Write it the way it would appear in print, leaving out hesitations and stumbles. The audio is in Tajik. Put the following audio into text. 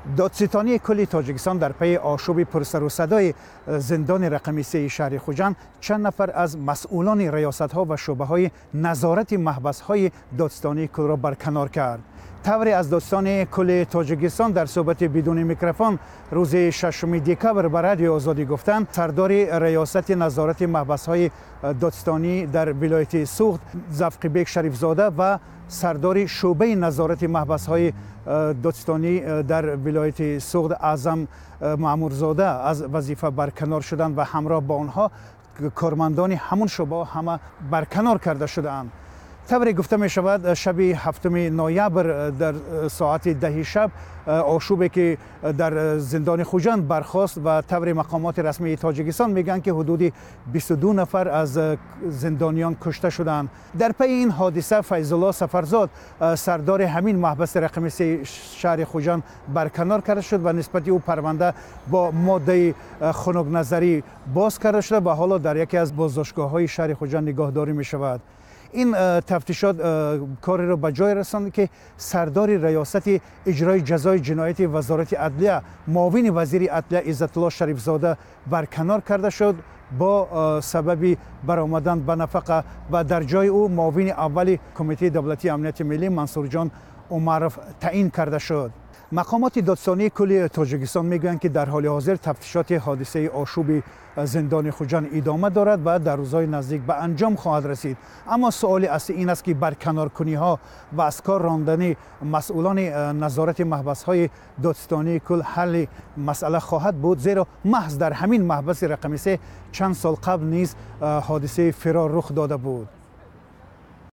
Додситонии кулли Тоҷикистон дар пайи ошӯби пурсару садои зиндони рақами 3 шаҳри Хуҷанд чанд нафар аз масъулони раёсатҳо ва шӯъбаҳои назорати маҳбасҳои додситонии куллро барканор кард. Тавре аз додситони кулли Тоҷикистон дар суҳбати бидуни микрофон рӯзи 6 декабр ба Радиои Озодӣ гуфтанд, сардори раёсати назорати маҳбасҳои додситонӣ дар вилояти Суғд Завқибек Шарифзода ва сардори шӯъбаи назорати маҳбасҳои додситонӣ дар вилояти Суғд Аъзам Маъмурзода аз вазифа барканор шуданд ва ҳамроҳ бо онҳо кормандони ҳамун шӯъбаҳо ҳама барканор карда шудаанд. Тавре гуфта мешавад, шаби 7 ноябр дар соати 10 шаб ошӯбе ки дар зиндони Хуҷанд бархост ва тавре мақомоти расмии Тоҷикистон мегӯянд, ки ҳудуди 22 нафар аз зиндониён кушта шуданд. Дар пайи ин ҳодиса Файзулло Сафарзод, сардори ҳамин маҳбаси рақами 3 шаҳри Хуҷанд, барканор карда шуд ва нисбати ӯ парванда бо моддаи хунукназарӣ боз карда шуда ва ҳоло дар яке аз боздоштгоҳҳои шаҳри Хуҷанд нигоҳдорӣ мешавад. Ин тафтишот кореро ба ҷой расонд, ки сардори раёсати иҷрои ҷазои ҷинояти Вазорати адлия, муовини вазири адлия Иззатулло Шарифзода барканор карда шуд бо сабаби баромадан ба нафақа ва дар ҷои ӯ муовини аввали Кумитаи давлатии амнияти миллӣ Мансурҷон Умаров таъин карда шуд. Мақомоти додситонии кулли Тоҷикистон мегӯянд, ки дар ҳоли ҳозир тафтишоти ҳодисаи ошӯби зиндони Хуҷанд идома дорад ва дар рӯзҳои наздик ба анҷом хоҳад расид. Аммо суоли аслӣ ин аст, ки барканоркуниҳо ва аз кор рондани масъулони назорати маҳбасҳои додситонии кул ҳалли масъала хоҳад буд, зеро маҳз дар ҳамин маҳбаси рақами 3 чанд сол қабл низ ҳодисаи фирор рух дода буд.